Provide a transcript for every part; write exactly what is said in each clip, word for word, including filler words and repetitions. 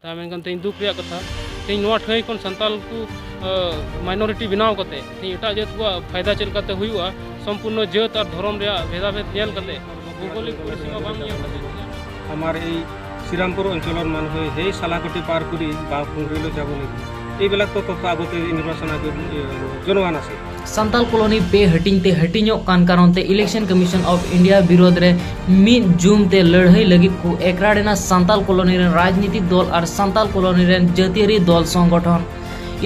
ᱠᱟᱛᱷᱟ, ᱢᱮᱱᱠᱷᱟᱱ ᱛᱮᱦᱮᱧ ᱫᱩᱠ ᱨᱮᱭᱟᱜ ᱠᱟᱛᱷᱟ, ᱛᱮᱦᱮᱧ ᱱᱚᱣᱟ ᱴᱷᱟᱹᱭ ᱠᱷᱚᱱ ᱥᱟᱱᱛᱟᱞ ᱠᱚ, ᱟ, minority ᱵᱮᱱᱟᱣ ᱠᱟᱛᱮ ᱛᱮᱦᱮᱧ ᱮᱴᱟᱜ ᱡᱟᱹᱛ ᱠᱚᱣᱟᱜ ᱯᱷᱟᱭᱫᱟ ᱪᱮᱫ ᱞᱮᱠᱟᱛᱮ ᱦᱩᱭᱩᱜᱼᱟ, ᱥᱚᱢᱯᱩᱨᱱᱚ ᱡᱟᱹᱛ ᱟᱨ ᱫᱷᱚᱨᱚᱢ ᱨᱮᱭᱟᱜ ᱵᱷᱮᱫᱟᱵᱷᱮᱫ ᱧᱮᱞ ᱠᱟᱛᱮ, ᱵᱷᱳᱜᱳᱞᱤᱠ ᱯᱚᱨᱤᱥᱤᱢᱟ ᱵᱟᱝ ᱧᱮᱞ ᱠᱟᱛᱮ, আমার এই শ্রীরামপুর অঞ্চলর মানুহে সেই চালাকটি পাৰ কৰি বা পুংৰিলৈ যাবলৈ এইবিলাক তো তথা আগতে নিৰ্বাচন আয়োগে জনোৱা নাছিল। ᱥᱟᱱᱛᱟᱞ ᱠᱚᱞᱚᱱᱤ ᱯᱮ ᱦᱟᱹᱴᱤᱧ ᱛᱮ ᱦᱟᱹᱴᱤᱧᱚᱜ ᱠᱟᱱ ᱠᱟᱨᱚᱱ ᱛᱮ ᱤᱞᱮᱠᱥᱚᱱ ᱠᱚᱢᱤᱥᱚᱱ ᱚᱯᱷ ᱤᱱᱰᱤᱭᱟ ᱵᱤᱨᱳᱫᱷ ᱨᱮ ᱢᱤᱫ ᱡᱩᱢ ᱛᱮ ᱞᱟᱹᱲᱦᱟᱹᱭ ᱞᱟᱹᱜᱤᱫ ᱠᱚ ᱮᱠᱨᱟᱲ ᱮᱱᱟ ᱥᱟᱱᱛᱟᱞ ᱠᱚᱞᱚᱱᱤ ᱨᱮᱱ ᱨᱟᱡᱽᱱᱤᱛᱤᱠ ᱫᱚᱞ ᱟᱨ ᱥᱟᱱᱛᱟᱞ ᱠᱚᱞᱚᱱᱤ ᱨᱮᱱ ᱡᱟᱹᱛᱤᱭᱟᱹᱨᱤ ᱫᱚᱞ ᱥᱚᱝᱜᱚᱴᱷᱚᱱ᱾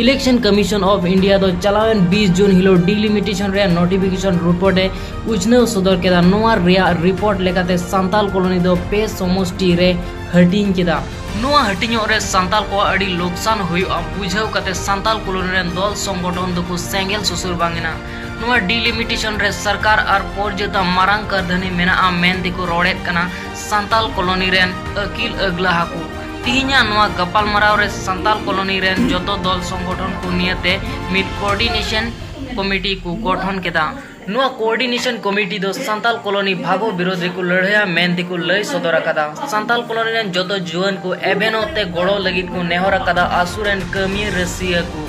ᱤᱞᱮᱠᱥᱚᱱ ᱠᱚᱢᱤᱥᱚᱱ ᱚᱯᱷ ᱤᱱᱰᱤᱭᱟ ᱫᱚ ᱪᱟᱞᱟᱣᱮᱱ ᱵᱤᱥ ᱡᱩᱱ ᱦᱤᱞᱳᱜ ᱰᱤᱞᱤᱢᱤᱴᱮᱥᱚᱱ ᱨᱮᱭᱟᱜ ᱱᱳᱴᱤᱯᱷᱤᱠᱮᱥᱚᱱ ᱨᱤᱯᱳᱨᱴ ᱮ ᱩᱪᱷᱱᱟᱹᱣ ᱥᱚᱫᱚᱨ ᱠᱮᱫᱟ᱾ ᱱᱚᱣᱟ ᱨᱮᱭᱟᱜ ᱨᱤᱯᱳᱨᱴ ᱞᱮᱠᱟᱛᱮ ᱥᱟᱱᱛᱟᱞ ᱠᱚᱞᱚᱱᱤ ᱫᱚ ᱯᱮ ᱥᱚᱢᱚᱥᱴᱤ ᱨᱮ ᱦᱟᱹᱴᱤᱧ ᱠᱮᱫᱟ᱾ ᱱᱚᱣᱟ ᱦᱟᱹᱴᱤᱧᱚᱜ ᱨᱮ ᱥᱟᱱᱛᱟᱞ ᱠᱚᱣᱟᱜ ᱟᱹᱰᱤ ᱞᱚᱠᱥᱟᱱ ᱦᱩᱭᱩᱜᱼᱟ ᱵᱩᱡᱷᱟᱹᱣ ᱠᱟᱛᱮ ᱥᱟᱱᱛᱟᱞ ᱠᱚᱞᱚᱱᱤ ᱨᱮᱱ ᱫᱚᱞ ᱥᱚᱝᱜᱚᱴᱷᱚᱱ ᱫᱚᱠᱚ ᱥᱮᱸᱜᱮᱞ ᱥᱩᱥᱩᱨ ᱵᱟᱝ ᱮᱱᱟ᱾ ᱱᱚᱣᱟ ᱰᱤᱞᱤᱢᱤᱴᱮᱥᱚᱱ ᱨᱮ ᱥᱚᱨᱠᱟᱨ ᱟᱨ ᱯᱚᱨᱡᱟᱹᱛᱟ ᱢᱟᱨᱟᱝ ᱠᱟᱹᱨᱫᱷᱟᱹᱱᱤ ᱢᱮᱱᱟᱜᱼᱟ ᱢᱮᱱ ᱛᱮᱠᱚ ᱨᱚᱲᱮᱫ ᱠᱟᱱᱟ ᱥᱟᱱᱛᱟᱞ ᱠᱚᱞᱚᱱᱤ ᱨᱮᱱ ᱟᱹᱠᱤᱞ ᱟᱹᱜᱞᱟ ᱦᱟᱹᱠᱩ᱾ ᱛᱤᱦᱤᱧᱟᱜ ᱱᱚᱣᱟ ᱜᱟᱯᱟᱞᱢᱟᱨᱟᱣ ᱨᱮ ᱥᱟᱱᱛᱟᱞ ᱠᱚᱞᱚᱱᱤ ᱨᱮᱱ ᱡᱚᱛᱚ ᱫᱚᱞ ᱥᱚᱝᱜᱚᱴᱷᱚᱱ ᱠᱚ ᱱᱤᱭᱟᱹᱛᱮ ᱢᱤᱫ ᱠᱳᱚᱨᱰᱤᱱᱮᱥᱚᱱ ᱠᱚᱢᱤᱴᱤ ᱠᱚ ᱜᱚᱴᱷᱚᱱ ᱠᱮᱫᱟ᱾ ᱱᱚᱣᱟ ᱠᱳᱚᱨᱰᱤᱱᱮᱥᱚᱱ ᱠᱚᱢᱤᱴᱤ ᱫᱚ ᱥᱟᱱᱛᱟᱞ ᱠᱚᱞᱚᱱᱤ ᱵᱷᱟᱜᱚ ᱵᱤᱨᱳᱫᱷ ᱨᱮᱠᱚ ᱞᱟᱹᱲᱦᱟᱹᱭᱟ ᱢᱮᱱ ᱛᱮᱠᱚ ᱞᱟᱹᱭ ᱥᱚᱫᱚᱨ ᱟᱠᱟᱫᱟ᱾ ᱥᱟᱱᱛᱟᱞ ᱠᱚᱞᱚᱱᱤ ᱨᱮᱱ ᱡᱚᱛᱚ ᱡᱩᱣᱟᱹᱱ ᱠᱚ ᱮᱵᱷᱮᱱᱚᱜ ᱛᱮ ᱜᱚᱲᱚ ᱞᱟᱹᱜᱤᱫ ᱠᱚ ᱱᱮᱦᱚᱨ ᱟᱠᱟᱫᱟ ᱟᱥᱩ ᱨᱮᱱ ᱠᱟᱹᱢᱤᱭᱟᱹ ᱨᱟᱹᱥᱤᱭᱟᱹ ᱠᱚ᱾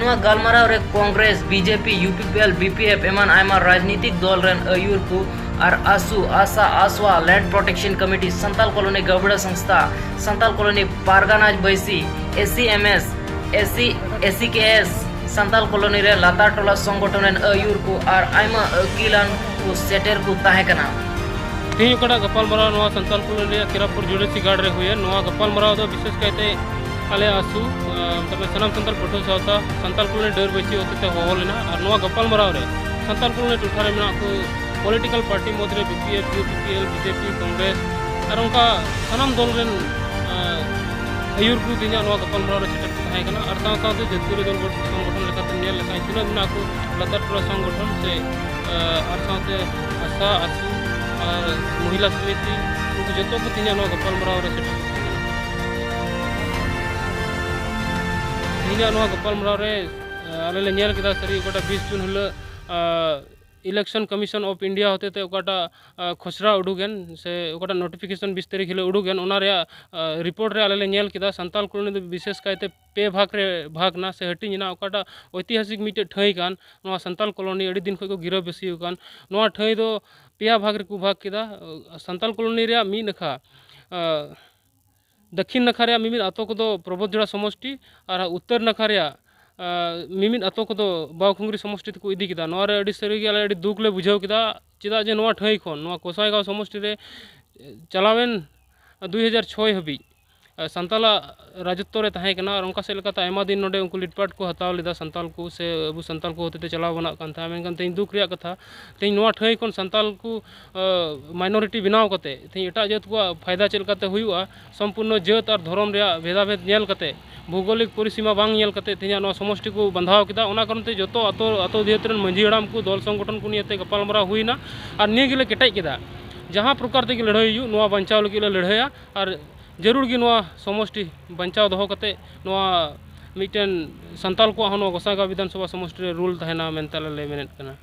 ᱱᱚᱣᱟ ᱜᱟᱞᱢᱟᱨᱟᱣ ᱨᱮ ᱠᱚᱝᱜᱨᱮᱥ, ᱵᱤᱡᱮᱯᱤ, ᱭᱩᱯᱤᱯᱤᱮᱞ, ᱵᱤᱯᱤᱮᱯᱷ ᱮᱢᱟᱱ ᱟᱭᱢᱟ ᱨᱟᱡᱽᱱᱤᱛᱤᱠ ᱫᱚᱞ ᱨᱮᱱ ᱟᱹᱭᱩᱨ ᱠᱚ ᱟᱨ ᱟᱥᱩ, ᱟᱥᱟ, ᱟᱥᱣᱟ, land protection committee, Santal colony ᱜᱟᱹᱵᱲᱟᱹ ᱥᱚᱝᱥᱛᱷᱟ, ᱥᱟᱱᱛᱟᱞ ᱠᱚᱞᱚᱱᱤ ᱯᱟᱨᱜᱟᱱᱟᱡᱽ ᱵᱟᱹᱭᱥᱤ, S C M S, S C, S C K S, Santal colony ᱨᱮ ᱞᱟᱛᱟᱨ ᱴᱚᱞᱟ ᱥᱚᱝᱜᱚᱴᱷᱚᱱ ᱨᱮᱱ ᱟᱹᱭᱩᱨ ᱠᱚ ᱟᱨ ᱟᱭᱢᱟ ᱟᱹᱠᱤᱞᱟᱱ ᱠᱚ ᱥᱮᱴᱮᱨ ᱠᱚ ᱛᱟᱦᱮᱸ ᱠᱟᱱᱟ᱾ ᱛᱮᱦᱮᱧ ᱚᱠᱟᱴᱟᱜ ᱜᱟᱯᱟᱞᱢᱟᱨᱟᱣ ᱱᱚᱣᱟ ᱥᱟᱱᱛᱟᱞ ᱠᱚᱞᱚᱱᱤ ᱨᱮᱭᱟᱜ ᱠᱮᱨᱟᱯᱩᱨ ᱡᱩᱰᱟᱹᱥᱤ ᱜᱟᱲ ᱨᱮ ᱦᱩᱭᱮᱱ, ᱱᱚᱣᱟ ᱜᱟᱯᱟᱞᱢᱟᱨᱟᱣ ᱫᱚ ᱵᱤᱥᱮᱥ ᱠᱟᱭᱛᱮ ᱟᱞᱮ ᱟᱥᱩ, ᱟᱸ, ᱢᱚᱛᱞᱚᱵ ᱥᱟᱱᱟᱢ ᱥᱟᱱᱛᱟᱲ ᱯᱟᱹᱴᱷᱩᱣᱟᱹ ᱥᱟᱶᱛᱟ, ᱥᱟᱱᱛᱟᱲ ᱠᱚᱞᱮ ᱰᱟᱹᱨ ᱵᱟᱹᱭᱥᱤ ᱦᱚᱛᱮᱛᱮ ᱦᱚᱦᱚ ᱞᱮᱱᱟ᱾ ᱟᱨ ᱱᱚᱣᱟ ᱜᱟᱯᱟᱞᱢᱟᱨᱟᱣ ᱨᱮ ᱥᱟᱱᱛᱟᱲ ᱠᱚᱞᱮ ᱴᱚᱴᱷᱟ ᱨᱮ ᱢᱮᱱᱟᱜ ᱠᱚ ᱯᱚᱞᱤᱴᱤᱠᱟᱞ ᱯᱟᱨᱴᱤ ᱢᱩᱫᱽᱨᱮ ᱵᱤᱯᱤᱮᱯᱷ, ᱭᱩᱯᱤᱯᱤᱮᱞ, ᱵᱤᱡᱮᱯᱤ, ᱠᱚᱝᱜᱨᱮᱥ ᱟᱨ ᱚᱱᱠᱟ ᱥᱟᱱᱟᱢ ᱫᱚᱞ ᱨᱮᱱ, ᱟᱸ, ᱟᱹᱭᱩᱨ ᱠᱚ ᱛᱮᱦᱮᱧᱟᱜ ᱱᱚᱣᱟ ᱜᱟᱯᱟᱞᱢᱟᱨᱟᱣ ᱨᱮ ᱥᱮᱴᱮᱨ ᱠᱚ ᱛᱟᱦᱮᱸ ᱠᱟᱱᱟ᱾ ᱟᱨ ᱥᱟᱶ ᱥᱟᱶᱛᱮ ᱡᱟᱹᱛᱤᱭᱟᱹᱨᱤ ᱫᱚᱞ ᱥᱚᱝᱜᱚᱴᱷᱚᱱ ᱞᱮᱠᱟᱛᱮ ᱧᱮᱞ ᱞᱮᱠᱷᱟᱱ ᱛᱤᱱᱟᱹᱜ ᱢᱮᱱᱟᱜ ᱠᱚ ᱞᱟᱛᱟᱨ ᱴᱚᱞᱟ ᱥᱚᱝᱜᱚᱴᱷᱚᱱ ᱥᱮ, ᱟᱸ, ᱟᱨ ᱥᱟᱶᱛᱮ ᱟᱥᱟ, ᱟᱥᱩ ᱟᱨ ᱢᱚᱦᱤᱞᱟ ᱥᱚᱢᱤᱛᱤ, ᱩᱱᱠᱩ ᱡᱚᱛᱚ ᱠᱚ ᱛᱮᱦᱮᱧᱟᱜ ᱱᱚᱣᱟ ᱜᱟᱯᱟᱞᱢᱟᱨᱟᱣ ᱨᱮ ᱥᱮᱴᱮᱨ ᱠᱚ ᱛᱟᱦᱮᱸ ᱠᱟᱱᱟ᱾ ᱛᱮᱦᱮᱧᱟᱜ ᱱᱚᱣᱟ ᱜᱟᱯᱟᱞᱢᱟᱨᱟᱣ ᱨᱮ, ᱟᱸ, ᱟᱞᱮ ᱞᱮ ᱧᱮᱞ ᱠᱮᱫᱟ ᱥᱟᱹᱨᱤ ᱚᱠᱟᱴᱟᱜ ᱵᱤᱥ ᱡᱩᱱ ᱦᱤᱞᱳᱜ, ᱟᱸ, Election Commission of India ᱦᱚᱛᱮᱛᱮ ᱚᱠᱟᱴᱟᱜ ᱠᱷᱚᱥᱲᱟ ᱩᱰᱩᱠᱮᱱ ᱥᱮ ᱚᱠᱟᱴᱟᱜ notification ᱵᱤᱥ ᱛᱟᱹᱨᱤᱠᱷ ᱦᱤᱞᱳᱜ ᱩᱰᱩᱠᱮᱱ, ᱚᱱᱟ ᱨᱮᱭᱟᱜ report ᱨᱮ ᱟᱞᱮ ᱞᱮ ᱧᱮᱞ ᱠᱮᱫᱟ, ᱥᱟᱱᱛᱟᱞ colony ᱫᱚ ᱵᱤᱥᱮᱥ ᱠᱟᱭᱛᱮ ᱯᱮ ᱵᱷᱟᱜᱽ ᱨᱮ ᱵᱷᱟᱜᱽ ᱮᱱᱟ ᱥᱮ ᱦᱟᱹᱴᱤᱧ ᱮᱱᱟ᱾ ᱚᱠᱟᱴᱟᱜ ᱳᱭᱛᱤᱦᱟᱥᱤᱠ ᱢᱤᱫᱴᱮᱡ ᱴᱷᱟᱹᱭ ᱠᱟᱱ, ᱱᱚᱣᱟ ᱥᱟᱱᱛᱟᱞ colony ᱟᱹᱰᱤ ᱫᱤᱱ ᱠᱷᱚᱱ ᱠᱚ ᱜᱤᱨᱟᱹᱵᱟᱹᱥᱤ ᱟᱠᱟᱱ, ᱱᱚᱣᱟ ᱴᱷᱟᱹᱭ ᱫᱚ ᱯᱮᱭᱟ ᱵᱷᱟᱜᱽ ᱨᱮᱠᱚ ᱵᱷᱟᱜᱽ ᱠᱮᱫᱟ᱾ ᱥᱟᱱᱛᱟᱞ colony ᱨᱮᱭᱟᱜ ᱢᱤᱫ ᱱᱟᱠᱷᱟ, ᱫᱟᱹᱠᱷᱤᱱ ᱱᱟᱠᱷᱟ ᱨᱮᱭᱟᱜ ᱢᱤᱢᱤᱫ ᱟᱛᱳ ᱠᱚᱫᱚ ᱯᱨᱚᱵᱚᱫᱷᱡᱚᱲᱟ ᱥᱚᱢᱚᱥᱴᱤ ᱟᱨ ᱩᱛᱛᱚᱨ ᱱᱟᱠᱷᱟ ᱨᱮᱭᱟᱜ ᱢᱤᱢᱤᱫ ᱟᱛᱳ ᱠᱚᱫᱚ ᱵᱟᱣᱠᱷᱩᱝᱜᱽᱨᱤ ᱥᱚᱢᱚᱥᱴᱤ ᱛᱮᱠᱚ ᱤᱫᱤ ᱠᱮᱫᱟ᱾ ᱱᱚᱣᱟ ᱨᱮ ᱟᱹᱰᱤ ᱥᱟᱹᱨᱤ ᱜᱮ ᱟᱞᱮ ᱟᱹᱰᱤ ᱫᱩᱠ ᱞᱮ ᱵᱩᱡᱷᱟᱹᱣ ᱠᱮᱫᱟ᱾ ᱪᱮᱫᱟᱜ ᱡᱮ ᱱᱚᱣᱟ ᱴᱷᱟᱹᱭ ᱠᱷᱚᱱ, ᱱᱚᱣᱟ ᱠᱚᱥᱟᱭᱜᱟᱸᱣ ᱥᱚᱢᱚᱥᱴᱤ ᱨᱮ ᱪᱟᱞᱟᱣᱮᱱ ᱫᱩᱭ ᱦᱟᱡᱟᱨ ᱪᱷᱚᱭ ᱦᱟᱹᱵᱤᱡ ᱥᱟᱱᱛᱟᱞᱟᱜ ᱨᱟᱡᱚᱛᱛᱚ ᱨᱮ ᱛᱟᱦᱮᱸ ᱠᱟᱱᱟ ᱟᱨ ᱚᱱᱠᱟ ᱥᱮᱫ ᱞᱮᱠᱟᱛᱮ ᱟᱭᱢᱟ ᱫᱤᱱ ᱱᱚᱰᱮ ᱩᱱᱠᱩ ᱞᱤᱴᱯᱟᱴ ᱠᱚ ᱦᱟᱛᱟᱣ ᱞᱮᱫᱟ ᱥᱟᱱᱛᱟᱞ ᱠᱚ, ᱥᱮ ᱟᱵᱚ ᱥᱟᱱᱛᱟᱞ ᱠᱚ ᱦᱚᱛᱮᱛᱮ ᱪᱟᱞᱟᱣ ᱵᱟᱱᱟᱜ ᱠᱟᱱ ᱛᱟᱦᱮᱸᱫ᱾ ᱢᱮᱱᱠᱷᱟᱱ ᱛᱮᱦᱮᱧ ᱫᱩᱠ ᱨᱮᱭᱟᱜ ᱠᱟᱛᱷᱟ, ᱛᱮᱦᱮᱧ ᱱᱚᱣᱟ ᱴᱷᱟᱹᱭ ᱠᱷᱚᱱ ᱥᱟᱱᱛᱟᱞ ᱠᱚ minority ᱵᱮᱱᱟᱣ ᱠᱟᱛᱮ ᱛᱮᱦᱮᱧ ᱮᱴᱟᱜ ᱡᱟᱹᱛ ᱠᱚᱣᱟᱜ ᱯᱷᱟᱭᱫᱟ ᱪᱮᱫ ᱞᱮᱠᱟᱛᱮ ᱦᱩᱭᱩᱜᱼᱟ, ᱥᱚᱢᱯᱩᱨᱱᱚ ᱡᱟᱹᱛ ᱟᱨ ᱫᱷᱚᱨᱚᱢ ᱨᱮᱭᱟᱜ ᱵᱷᱮᱫᱟᱵᱷᱮᱫ ᱧᱮᱞ ᱠᱟᱛᱮ, ᱵᱷᱳᱣᱜᱳᱞᱤᱠ ᱯᱚᱨᱤᱥᱤᱢᱟ ᱵᱟᱝ ᱧᱮᱞ ᱠᱟᱛᱮ ᱛᱮᱦᱮᱧᱟᱜ ᱱᱚᱣᱟ ᱥᱚᱢᱚᱥᱴᱤ ᱠᱚ ᱵᱟᱸᱫᱷᱟᱣ ᱠᱮᱫᱟ᱾ ᱚᱱᱟ ᱠᱟᱨᱚᱱ ᱛᱮ ᱡᱚᱛᱚ ᱟᱛᱳ, ᱟᱛᱳ ᱫᱤᱦᱟᱹᱛ ᱨᱮᱱ ᱢᱟᱹᱡᱷᱤ ᱦᱟᱲᱟᱢ ᱠᱚ, ᱫᱚᱞ ᱥᱚᱝᱜᱚᱴᱷᱚᱱ ᱠᱚ ᱱᱤᱭᱟᱹᱛᱮ ᱜᱟᱯᱟᱞᱢᱟᱨᱟᱣ ᱦᱩᱭᱱᱟ ᱟᱨ ᱱᱤᱭᱟᱹ ᱜᱮᱞᱮ ᱠᱮᱴᱮᱡ ᱠᱮᱫᱟ, ᱡᱟᱦᱟᱸ ᱯᱨᱚᱠᱟᱨ ᱛᱮᱜᱮ ᱞᱟᱹᱲᱦᱟᱹᱭ ᱦᱩᱭᱩᱜ, ᱱᱚᱣᱟ ᱵᱟᱧᱪᱟᱣ ᱞᱟᱹᱜᱤᱫ ᱞᱮ ᱞᱟᱹᱲᱦᱟᱹᱭᱟ ᱟᱨ ᱡᱟᱹᱨᱩᱲ ᱜᱮ ᱱᱚᱣᱟ ᱥᱚᱢᱚᱥᱴᱤ ᱵᱟᱧᱪᱟᱣ ᱫᱚᱦᱚ ᱠᱟᱛᱮ ᱱᱚᱣᱟ ᱢᱤᱫᱴᱮᱱ ᱥᱟᱱᱛᱟᱞ ᱠᱚᱣᱟᱜ ᱦᱚᱸ ᱱᱚᱣᱟ ᱜᱚᱸᱥᱟᱭᱜᱟᱸᱣ ᱵᱤᱫᱷᱟᱱ ᱥᱚᱵᱷᱟ ᱥᱚᱢᱚᱥᱴᱤ ᱨᱮ ᱨᱳᱞ ᱛᱟᱦᱮᱱᱟ ᱢᱮᱱᱛᱮ ᱟᱞᱮ ᱞᱮ ᱢᱮᱱᱮᱫ ᱠᱟᱱᱟ᱾